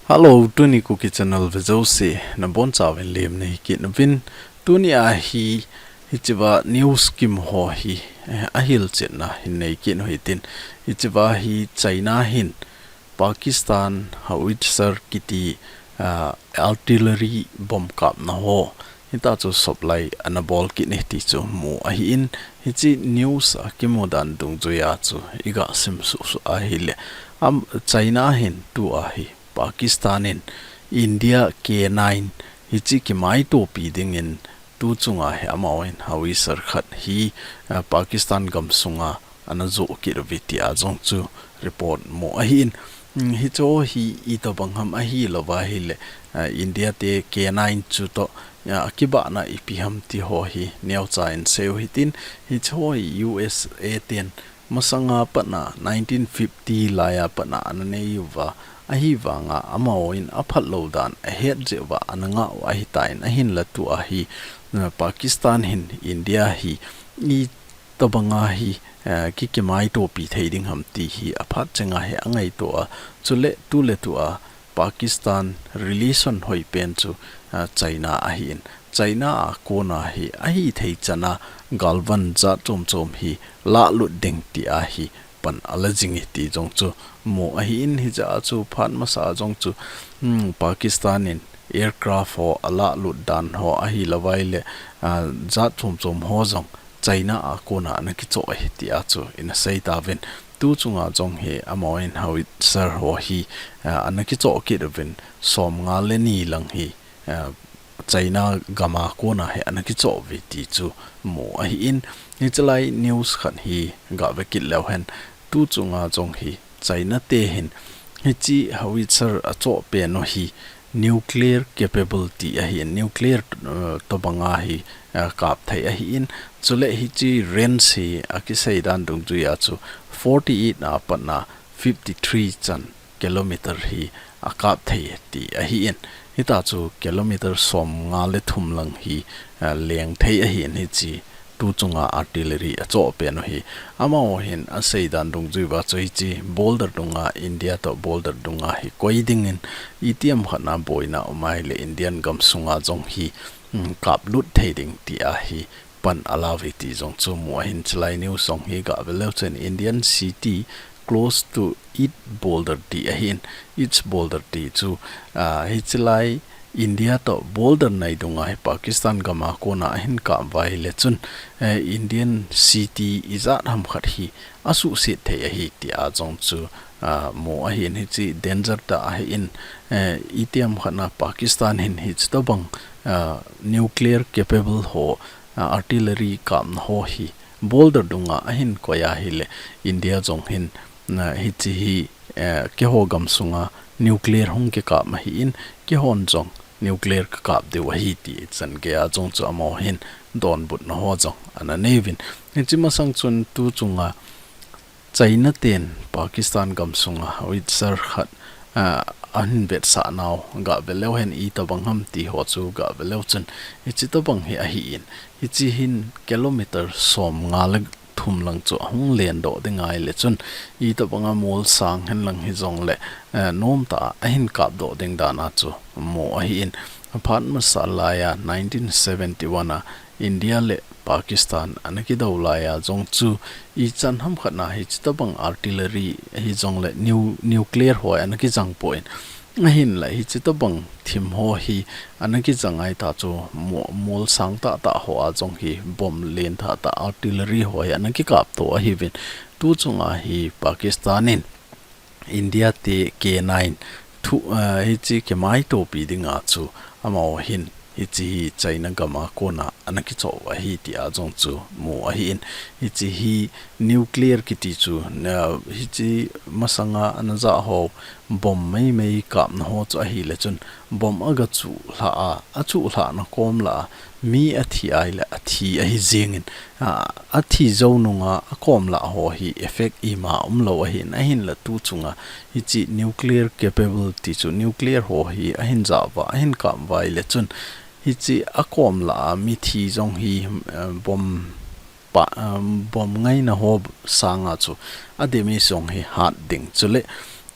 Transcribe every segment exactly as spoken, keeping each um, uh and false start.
Hello, tuni Kuki Channel vejouse nabonchauvin lemna hi kit uvin. Tuni a hi hichea news kimho hi, eh, ahilchetna hin nei kit u hitin. Hichea hi China hin Pakistan howitzer kiti, ah, artillery bomb kapna ho hitachu supply anabol kit e tichu mu ahin, hiche news akimu dan dungjuia chu iga simsuh suh ahile, am, China hin tua hi Pakistan in India K nine hiche kimaitopi dingin tuchunga hi amahon howitzer khat hi, ah, Pakistan gamsunga anajoh kit uve tia jong chu report mu ahin. Mm, hicheho hi itobang ham ahilouva ahile, ah, India te K nine chutoh, ah, akibahna ipi ham tiho hi neocha in seiu hitin, hicheho hi U S A ten masanga patna nineteen fifty laia patna ananei uva, ahivanga amahon aphatlou dan ahet jeh uva anangah u ahitan, ahinla tua hi, ah, Pakistan hin India hi itobanga hi, eh, ki, kimaitopi thei ding ham ti hi aphat chenga hi angaito a, chule tuletua Pakistan relation hoipen chu, eh, China ahin, China a kona hi ahithei chana galvan jat chom chom hi lahlut ding tia hi pan ala jing e ti jong chu mu ahin, hichea chu phat masa jong chu, hmm, Pakistan in aircraft ho alahlut dan ho ahilouva ahile, ah, jat chom chom ho jong China a kona anakichoh e tia chu inasei tauvin. Tuchunga jong hi amahon howitzer ho hi, ah, anakichoh kit uvin, somnga le ni lang hi, ah, China gama kona hi anakichoh uve ti chu mu ahin, hichelai news khat hi gave kit leuhen, tuchunga jong hi China te hin hiche howitzer achoh pen u hi nuclear capable ti ahin, nuclear, eh, tobanga hi, eh, kap thei ahin, chule hiche range hi akisei dan dungjuia chu forty-eight a patna fifty-three chan kilometer hi akap thei ti ahin. Hitachu kilometer somnga le thum lang hi, ah, leng thei ahin hiche tuchunga artillery achoh pen u hi. Amaho hin asei dan dungjuiva chu hiche border dunga, India toh border dunga hi koi dingin itiham khatna boina um ahile Indian gamsunga jong hi, mm, kaplut thei ding tia hi pan alauve ti jong chu mu ahin, chulai news jong hi gave leu chun Indian city close to each border ti ahin, each border ti chu, ah, hichulai India toh border nei dunga hi Pakistan gama kona ahin kap uva ahile chun, eh, Indian city ijat ham khat hi asuhset thei ahi tia jong chu, ah, mu ahin, hiche danger tah ahin, eh, itiham khatna Pakistan hin hiche tobang, ah, nuclear capable ho, ah, artillery kapna ho hi border dunga ahin koi ahile India jong hin, ah, hiche hi, eh, keiho gamsunga nuclear hung kikap ahin, keihon jong nuclear kakap diu ahi ti chan geiya jong chu amaho hin donbutna ho jong ana neiyuvin. Hiche masang chun tuchunga China ten Pakistan gamsunga howitzer khat, ah, ahin vetsah nau gave leu hen itobang ham ti ho chu gave leu chun hiche tobang hi ahin, hiche hin kilometer somnga le thum lang chu ahung lendoh ding ahile chun itobanga mol sang hen lang hijongle, eh, nomtah a ahin kapdoh ding dan a chu mu ahin. Aphat masa laiya nineteen seventy one a India le Pakistan ana kidou laiya jong chu ichan ham khatna hiche tobang artillery hijongle nu-, nuclear ho ana kijang poi. Ahinla hiche tobang thim ho hi ana kijang ahita chu mo-, mol sang tahtah ho a jong hi bomb len tahtah artillery ho hi ana kikapto ahiuvin. Tuchunga hi Pakistan in India te K nine thu, eh, hiche kimaitopi dinga chu amaho hin hiche hi China gama kona ana kichoh u ahi tia jong chu mu ahin. Hiche hi nuclear kiti chu, eh, hiche masanga ana jah ho bomb meimei kapna ho chu ahile chun bomb aga chuhlhah a, achuhlhahna kom lah a mi athi ahile athi ahi jengin, ah, athi jou nunga akom lah ho hi effect ima umlou ahin, ahinla tuchunga hiche nuclear capable ti chu nuclear ho hi ahin jah uva, ahin kap uva ahile chun hiche akom lah a mithi jong hi, eh, bomb pa, um, bomb ngaina ho sanga chu a damage jong hi hat ding. Chule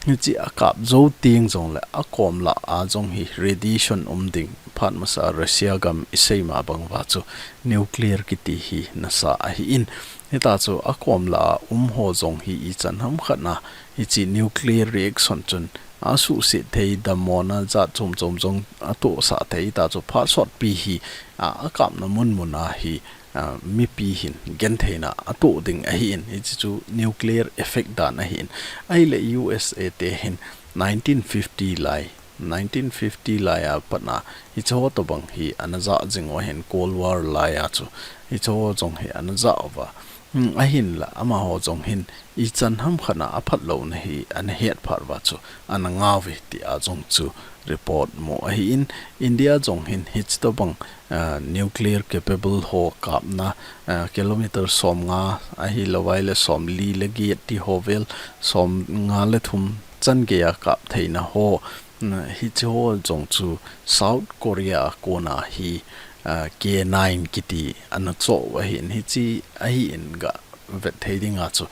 Hichi a kap jou teng jongle a kom lah a jong hi radiation um ding, phat masa Russia gam i sei ma bang uva chu nuclear kiti hi nasa ahi in. Hita chu a kom lah a um ho jong hi ichan ham khat na hichi nuclear reaction chun a suhset thei, dammo na jat chom chom jong a tohsah thei. Hita chu phat sot pi hi a, a kap na mun mun a hi a, mipi hin genthei na a toh ding ahi in, hichi chu nuclear effect dan ahi in. Ahile U S A te hin nineteen fifty lai, nineteen fifty lai a pat na hichi ho tobang hi ana ja jing u ahin, Cold War lai a chu hichi ho jong hi ana ja uva. Hmm, ahinla amaho jong hin ichan ham khat na a phat lou na hi ana het phat uva chu ana ngah uve ti a jong chu report mu ahi in. India jong hin hichi tobang a, nuclear capable ho kap na, a, kilometer som nga ahilou vai le som li le get ti ho vel, som nga le thum chan gei a kap thei na ho, na, hichi ho jong chu South Korea a kon a hi, a, K nine kiti ana choh u ahi in, hichi ahi in ga vet thei ding a chu.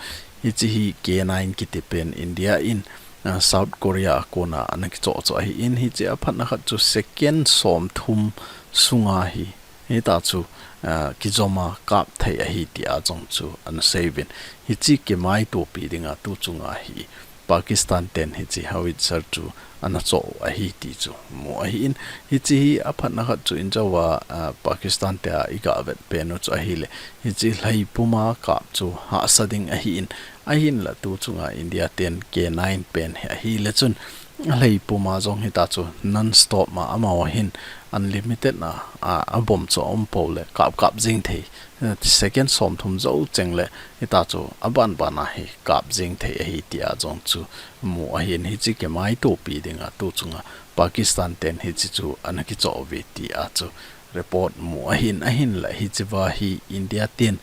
Hichi hi K nine kiti pen India in, a, South Korea a kon a ana kichoh choh ahi in, hichi a phat na khat chu second som thum sunga hi, hita chu, a, kijom a kap thei ahi ti a jong chu ana sei uvin. Hichi kimaito pi ding a tu chung a hi Pakistan ten hichi howitzer chu ana choh u ahi ti chu mu ahi in. Hichi hi a phat na khat chu in jou a, a, Pakistan te a i ga vet pen u chu ahile, hichi lhei pum a kap chu hahsa ding ahi in. Ahinla tu chung a India ten K nine pen hi ahile chun, a lhei pum a jong hita chu non stop ma amaho hin unlimited na, a, a bomb chu a um pou le kap kap jing thei. Second som thum jou cheng le hita chu a ban ban a hi kap jing thei ahi ti a jong chu mu ahi in. Hichi kimaito pi ding a tu chung a Pakistan ten hichi chu ana kichoh uve ti a chu report mu ahi in. Ahinla hichi va hi India ten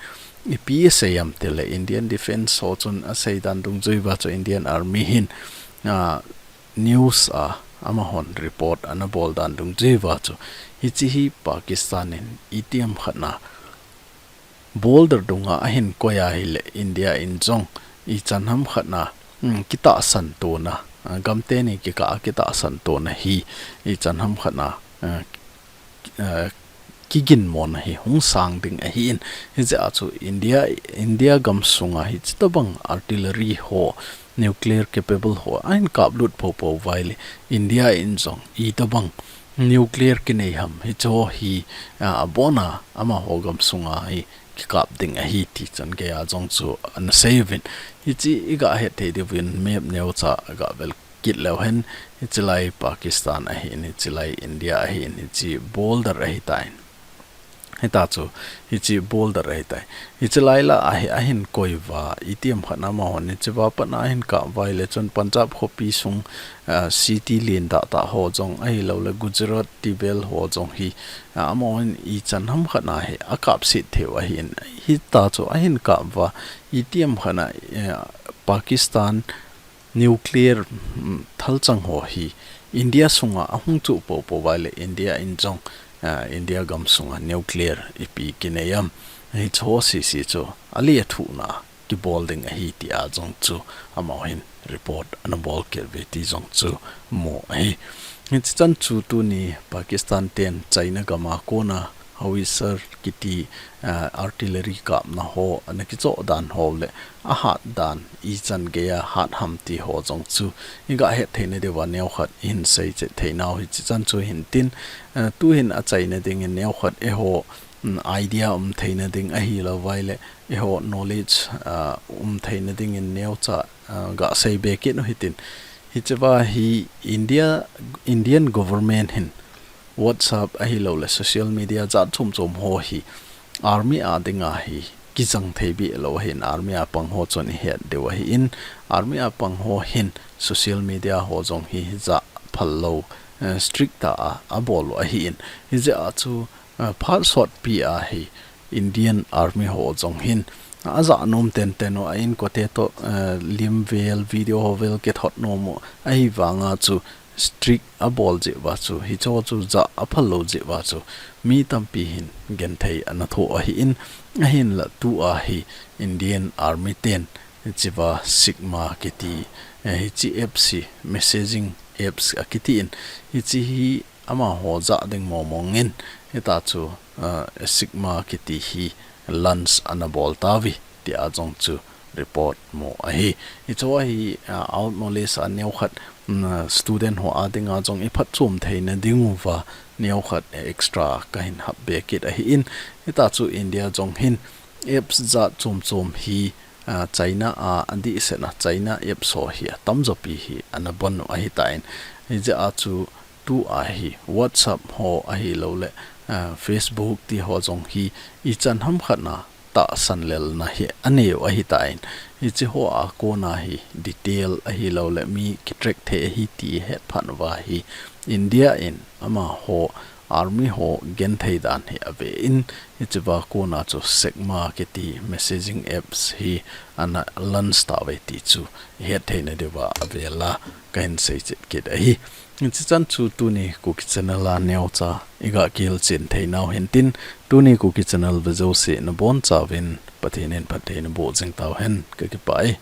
ipi a sei am tile Indian Defence ho chun a sei dan dungjui uva chu Indian Army hin, a, news a amahon report ana bol dan dungjui uva chu hichi hi Pakistan in itiham khat na border dung a ahin koi ahile India in jong ichan ham khat na, mm, kitahsan tona, a, gam teni kikah a kitahsan tona hi ichan ham khat na, a, a, kiginmo na hi hung sang ding ahi in. Hijeh a chu India, India gam sung a hichi tobang artillery ho, nuclear capable ho ahin kap lut pou pou vai le India in jong itobang nuclear kinei ham hichi ho hi, a, a bon a amaho gam sung a hi kikap ding ahi ti chan gei a jong chu ana sei uvin. Hichi i ga het thei diu vin map neo cha ga vel kit leu hen, hichi lai Pakistan ahi in, hichi lai India ahi in, hichi border ahi tai. Hita chu, hichi border ahi tai. Hichi lai lah a hi ahin koi uva, itiham khat na amahon hichi va pat na ahin kap uva ahile chun Punjab khopi sung, a, city len tah tah ho jong ahilou le Gujarat ti vel ho jong hi, a, amahon ichan ham khat na hi a kap set thei u ahi in. Hita chu ahin kap uva, itiham khat na, a, Pakistan nuclear, mm, thalchang ho hi India sung a ahung chuh pou pou vai le India in jong, a, India gam sung a nuclear ipi kinei am. Hichi ho sisi chu a lethuh na kibol ding ahi ti a jong chu amaho hin report ana bol kit uve ti jong chu mu ahi. Hichi chan chu tuni Pakistan ten China gam a kon a howitzer kiti, a, artillery kap na ho ana kichoh dan ho le a hat dan ichan gei a hat ham ti ho jong chu i ga het thei na diu va neo khat i hin sei chet thei nau hichi chan chu hin tin, a, tu hin a chai na ding in neo khat eiho, mm, idea um thei na ding ahilou vai le eiho knowledge, a, um thei na ding in neo cha, a, ga sei be kit u hitin. Hichi va hi India, Indian government hin WhatsApp ahilou le social media jat chom chom ho hi army a ding a hi kijang thei be lou ahi in army a pang ho chun i het diu ahi in army a pang ho hin social media ho jong hi ja phal lou, eh, strict tah a, a bol u ahi in hijeh a chu, eh, phat sot pi a hi Indian Army ho jong hin a ja nom ten ten u a inkote toh, eh, lim vel, video ho vel kithot nom u ahi vang a chu strict a bol jeh uva chu, hicho chu ja a phal lou jeh uva chu mi tampi hin genthei ana thoh ahi in, ahinla tu a hi Indian Army ten hichi va Sigma kiti, eh, hiche apps hi messaging apps akiti in, hiche hi amaho ja ding mong mong in, hita chu, ah, Signal kiti hi launch ana bol tauve, tia jong chu report mu ahi. Hiche hi, ah, out knowledge a neo khat, mm, student ho a dinga jong iphatchom theina diuva neo khat extra kahin hap be kit ahi in, hita chu India jong hin apps jat chom chom hi, ah, China a, adeh seh a China apps ho hi atamjo pi hi ana bon u ahitan. Hijeh a chu tua hi WhatsApp ho ahilouleh, ah, Facebook ti ho jong hi ichan ham khat a tahsan lelna hi anei u ahitan. Hiche ho a kona hi detail ahilouleh mi kitrack thei ahi ti hetphat uva hi India in amaho army ho genthei dan hi ave in, hichea kona chu Signal kiti messaging apps hi ana launch tauve ti chu het theina diuva avela kahin seicheh kit ahi. Hiche chan chu tuni Kuki Channel a neocha iga kihilchen theinau hintin, tuni Kuki Channel vejouse nabonchauvin Pathen in phatthei naboh jing tauhen, kakipah e.